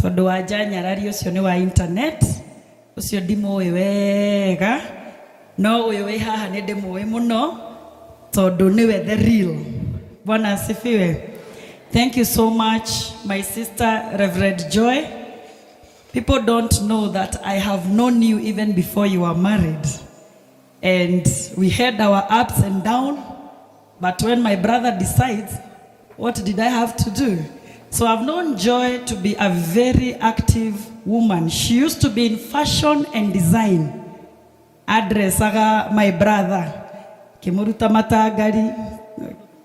Tondũ Wanja Nyarari ũcio nĩ wa internet, ũcio ndimũĩ wega, no ũyũ wĩ haha nĩ ndĩmũĩ mũno tondũ nĩwe the real. Bwana asifiwe. Thank you so much, my sister Reverend Joy. People don't know that I have known you even before you were married. And we had our ups and downs. But when my brother decides, what did I have to do? So I've known Joy to be a very active woman. She used to be in fashion and design. Addressaga my brother. Kimuruta matangari.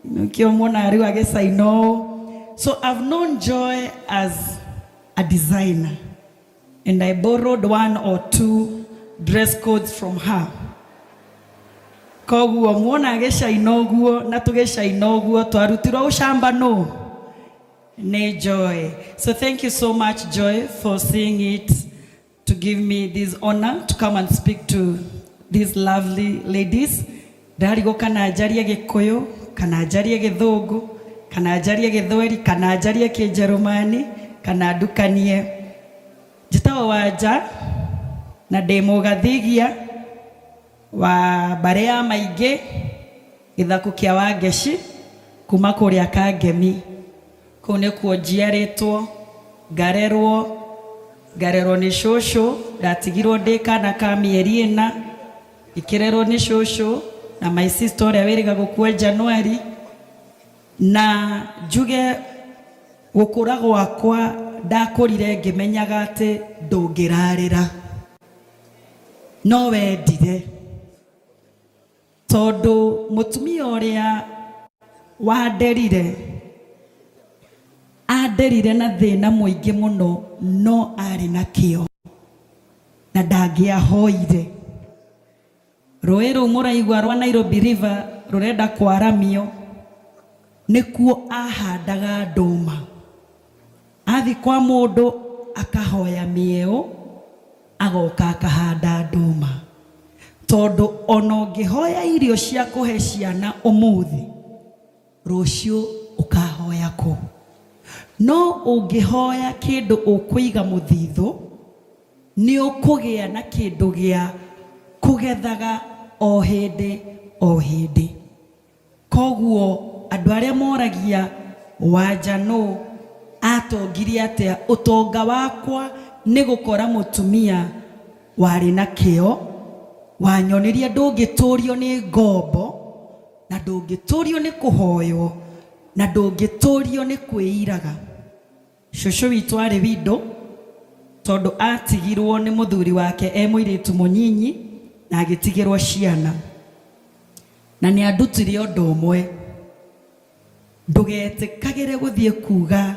Nikio mwona rĩu agĩcaina ũũ. So I've known Joy as a designer. And I borrowed one or two dress codes from her. Koguo muona agĩcaina ũguo na tũgĩcaina ũguo, twarutirwo ũcamba nũ nĩ Joy. So thank you so much, Joy, for seeing it to give me this honor to come and speak to these lovely ladies. Ndarigwo kana njarie Gĩkũyũ, kana njarie Gĩthũngũ, kana njarie Gĩthweri, kana njarie Kĩnjerumani, kana ndukanie. Njĩtagwo Wanja na ndĩ mũgathigia wa mbarĩ ya Maingĩ, gĩthaku kĩa Wangeci, kuma kũrĩa Kangemi. Kũu nĩkuo njiarĩtwo, ngarerwo, ngarerwo nĩ cũcũ. Ndatigirwo ndĩ kana ka mĩeri 4, ngĩkĩrerwo nĩ cũcũ na my sister ũrĩa wĩrĩga gũkua January. Na njuge gũkũra gwakwa, ndakũrire ngĩmenyaga atĩ ndũngĩrarĩra no wendire, tondũ mũtumia ũrĩa wanderire anderire na thĩna mũingĩ mũno, no arĩ na kĩo na ndangĩahoire. Rũĩ rũu mũraigua rwa Nairobi River rũrenda kwaramio, nĩkuo ahandaga ndũma. Athi kwa mũndũ akahoya mĩeũ, agoka akahanda ndũma, tondũ ona ũngĩhoya irio cia kũhe ciana ũmũthĩ, rũciũ ũkahoya kũ? No ũngĩhoya kĩndũ ũkũiga mũthithũ, nĩ ũkũgĩa na kĩndũ gĩa kũgethaga o hĩndĩ o hĩndĩ. Koguo andũ arĩa moragia Wanja nũ atongirie atĩa, ũtonga wakwa nĩ gũkora mũtumia warĩ na kĩo, wanyonirie ndũngĩtũrio nĩ ngombo, na ndũngĩtũrio nĩ kũhoywo, na ndũngĩtũrio nĩ kwĩiraga. Cũcũ witũ arĩ windo tondũ atigirwo nĩ mũthuri wake e mũirĩtu mũnyinyi na agĩtigĩrwo ciana, na nĩ andutire ũndũ ũmwe: ndũgetĩkagĩre gũthiĩ kuga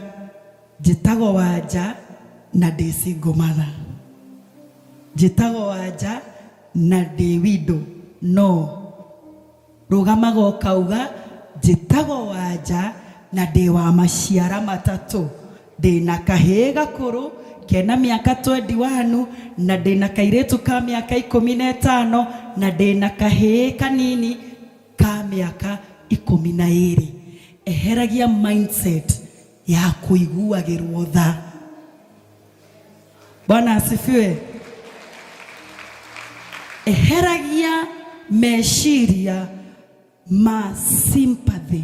njĩtagwo Wanja na ndĩ single mother, njĩtagwo Wanja na ndĩ widow. No rũgamaga ũkauga njĩtagwo Wanja na ndĩ wa maciara 3, ndĩna kahĩĩ gakũrũ kena mĩaka 21, na ndĩna kairĩtu ka mĩaka 15, na ndĩna kahĩĩ kanini ka mĩaka 12. Eheragia mindset ya kũiguagĩrwo tha. Bwana asifiwe. Eheragia meciria ma sympathy,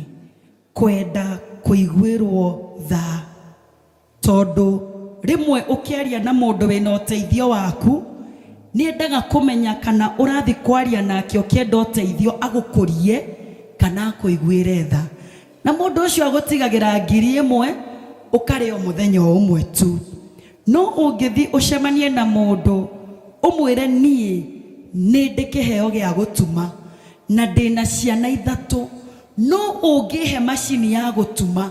kwenda kũiguĩrwo tha, tondũ rĩmwe ũkĩaria na mũndũ wĩna ũteithio waku, nĩ endaga kũmenya kana ũrathi kwaria nake ũkĩenda ũteithio agũkũrie kana akũiguĩre tha, na mũndũ ũcio agũtigagĩra 1000 ũkarĩa o mũthenya o ũmwe tu. No ũngĩthi ũcemanie na mũndũ ũmwĩre, "Niĩ nĩ ndĩ kĩheo gĩa gũtuma na ndĩna ciana 3, no ũngĩhe macini ya gũtuma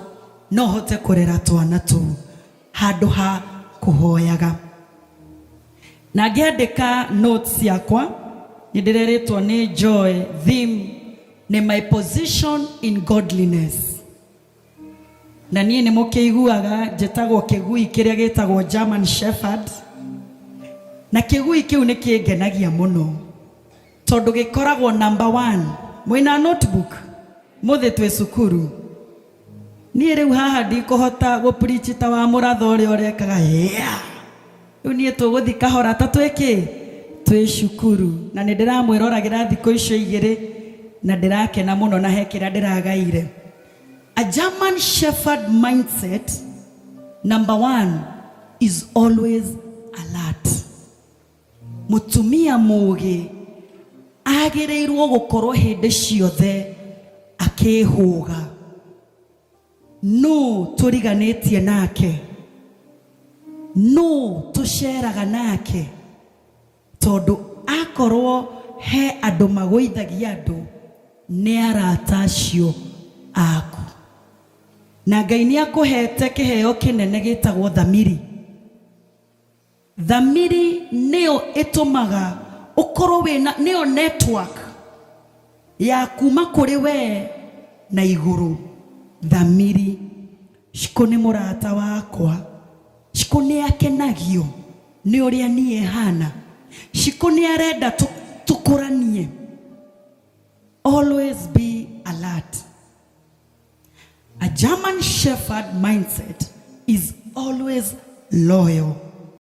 no hote kũrera twana tũu," handũ ha kũhoyaga. Na ngĩandĩka notes ciakwa, nĩ ndĩrerĩtwo nĩ Joy theme nĩ "My position in godliness". Na niĩ nĩ mũkĩiguaga njĩtagwo kĩgui kĩrĩa gĩtagwo German Shepherd, na kĩgui kĩu nĩ kĩngenagia mũno tondũ gĩkoragwo number one. Mwĩna notebook? Mũthĩ twĩ cukuru. Niĩ rĩu haha ndikũhota gũ preach ta wa mũratho ũrĩa ũrekaga, yeah. Rĩu niĩ tũgũthi kahora ta twĩkĩ twĩ cukuru, na nĩ ndĩramwĩroragĩra thikũ icio igĩrĩ na ndĩrakena mũno na he kĩrĩa ndĩragaire. A German Shepherd mindset, number one, is always alert. Mũtumia mũgĩ agĩrĩirwo gũkorwo hĩndĩ ciothe akĩhũga. Nũ tũriganĩtie nake? Nũ tũceraga nake? Tondũ akorwo he andũ magũithagia andũ, nĩ arata acio aku. Na Ngai nĩ akũhete kĩheo kĩnene gĩtagwo thamiri. Thamiri nĩyo ĩtũmaga ũkorwo wĩna, nĩyo network ya kuma kũrĩ we na igũrũ. Thamiri. Shiko nĩ mũrata wakwa. Shiko nĩ akenagio nĩ ũrĩa niĩ hana. Shiko nĩ arenda tũkũranie. Always be alert. A German Shepherd mindset is always loyal.